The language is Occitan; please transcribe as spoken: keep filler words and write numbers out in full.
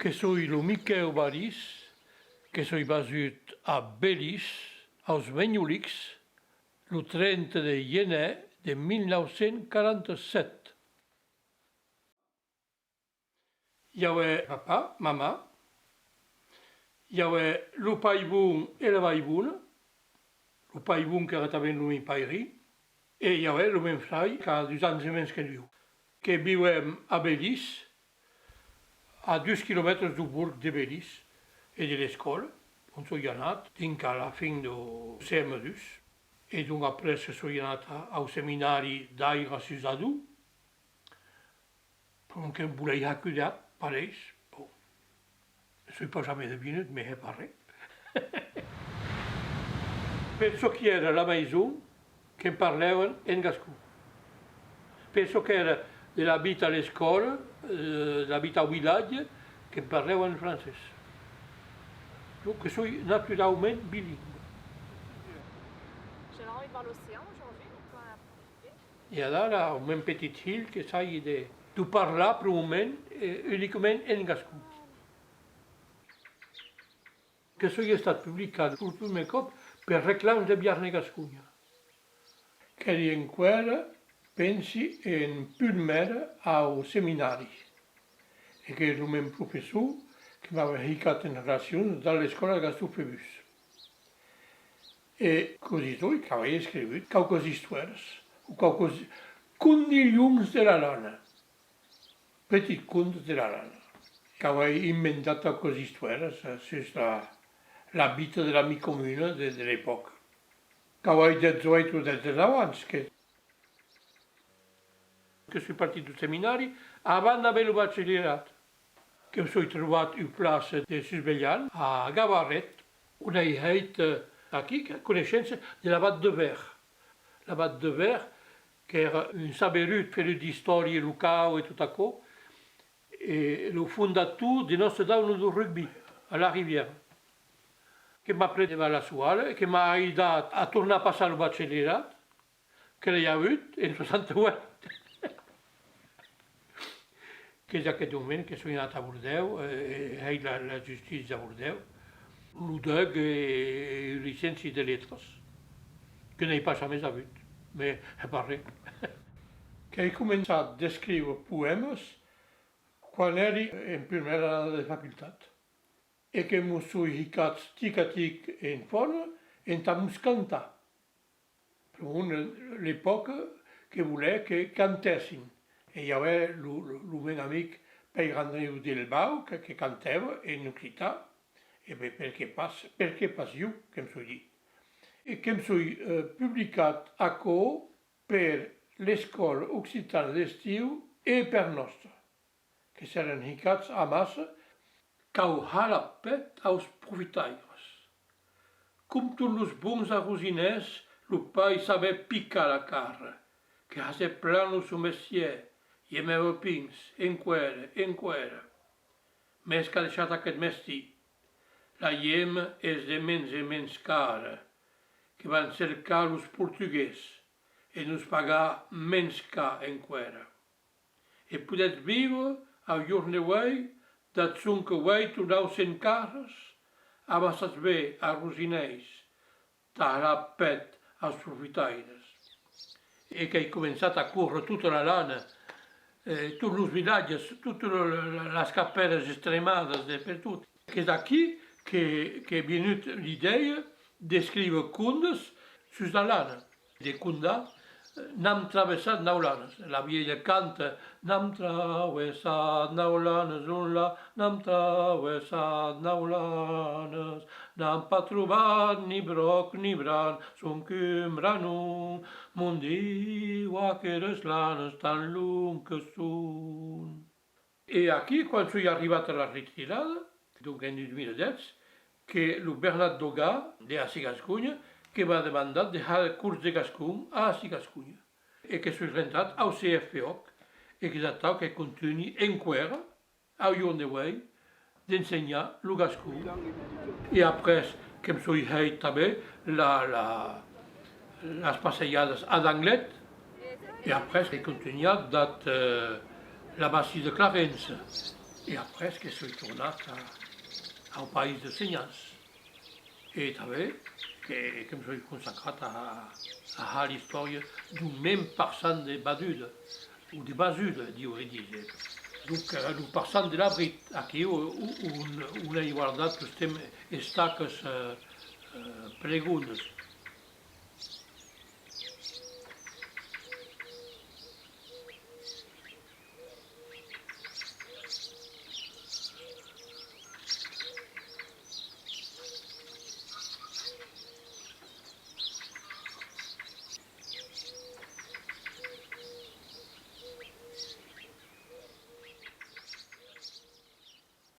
Que soi lo Miquèu Balis, que soi basut a Belis, aus Menholics, lo trenta de genèr de mil nau cents quaranta-sèt. I avè papà, mamà, i avè lo paibon e la baibona, lo paibon qu'èra tanben lo men pairin, e i avè lo men frair qu'a dus ans e mens que ieu, que viuèm a Belis, a dus quilomètres deu borg de Belis e de l'escòla, ont soi anat dinc a la fin deu C M dus, e donc après soi anat a, au seminari d'Aira sus Ador, Pr'amor que volèi har cuidat, pareis, bon. Soi pas jamei devenut, mès hè pas res. Per çò qui èra a la maison, que'm parlèvan en gascon. Per çò qu'èra de la vita a l'escòla, eh, de la vita au vilatge, que'm parlèvan en francés. Donc, que soi naturaument bilingüe. J'avais envie de voir l'océan aujourd'hui, donc on a profité. E adara, au men petit hilh que sai de, de parlar pr'amor, eh, unicament en gascon. Que soi estat publicat per prumèr còp per reclams de Biarn e Gasconha. Qu'èri enqüèra, pensi, en prumèra au seminari, e que lo men professor que m'avè hicat en relacion dab l'escòla Gaston Febus. E quò ditz, qu'avè escrivut quauquas istoèras, o quauquas condilhons de la lana, petits contes de la lana. Qu'avè inventat quauquas istoèras, eh, sus la, la vita de la mi comuna de, de l'epòca. Qu'avè dètz-e-uèit o dètz-e-nau ans, que Que soi partit deu seminari avant d'aver lo bachelierat. Que'm soi trobat ua plaça de susvelhant a Gabarret, ont ai hèit, eh, aquí, coneishença de l'abat Devers. L'abat Devers, qu'èra un saberut, fèr d'istòria locau e tot aquò, e lo fondator de Nòstra Dauna deu Rugbi a La Rivièra, que m'a pres devath la sua ala e que m'a aidat a tornar passar lo bachelierat, que l'ai avut en soixante-huit. Qu'es d'aqueth moment que soi anat a Bordèu, eh, e hèi la, la justícia a Bordèu, lo dèc e, e ua licéncia de letras, que n'ai pas jamei avut, mès hè pas res. Qu'ai començat d'escríver poèmas quan èri en prumèra annada de facultat, e que mos soi hicats tic a tic en fòrma entà mos cantar. Pr'amor l'epòca que volè que cantèssim, e i avè lo, lo, lo men amic Pèire Andriu Delbau que, que cantèva en occitan, e ben, perqué pas, perqué pas jo, que'm soi dit. E que'm soi, eh, publicat aquò per l'Escòla Occitana d'Estiu e per Nòstra, que s'èran hicats amassa. Cau har la pèth aus profitaires. Com tots los bons arrosinèrs, lo pair sabè picar la carra, que hasè plan lo son mestièr, i en mèva pins, enqüèra, enqüèra. Mès qu'a deishat aqueth mestièr. La hemna es de mens en mens cara, que van cercar los portugués e nos pagar mens car enqüèra. E podètz víver au jorn de uei dab sonque ueit o nau cents carras? Amassatz ben, arrosinèrs, tà har la pèth aus profitaires. E qu'ai començat a córrer tota la lana, eh, tots los vilatges, totas lo, lo, las capèlas estremadas de pertot. Qu'es d'aquí que, qu'ei venut l'idèia d'escríver condes sus la lana. De condar, eh, n'am traversat nau lanas. La vielha canta: n'am traversat nau lanas, on la, n'am traversat nau lanas, n'am pas trobat ni bròc ni bran, sonque un branon, mon Diu, aqueras lanas tan long que son. E aquí, quan soi arribat a la retirada, donc en dos mil dètz, que lo Bernat Doga de Ací Gasconha que m'a demandat de har cors de gascon a Ací Gasconha, e que soi rentrat au C F P Òc, e qu'es atau que contunhi enqüèra, au jorn de uei, d'ensenhar lo gascon. E après que'm soi hèit tanben la, la, las passejadas ad Anglet, e après qu'ai contunhat dab, eh, la Bastida de Clarença, E après que soi tornat a, au país de Senhans. E tanben que, que me soi consacrat a, a har l'istòria d'un mem parçan de Baduda, o de Basuda, diu e dise. Donc, eh, lo parçan de l'Abrit, aquiu, o-, on, on ai guardat tostemps estacas, eh, eh, plegonas.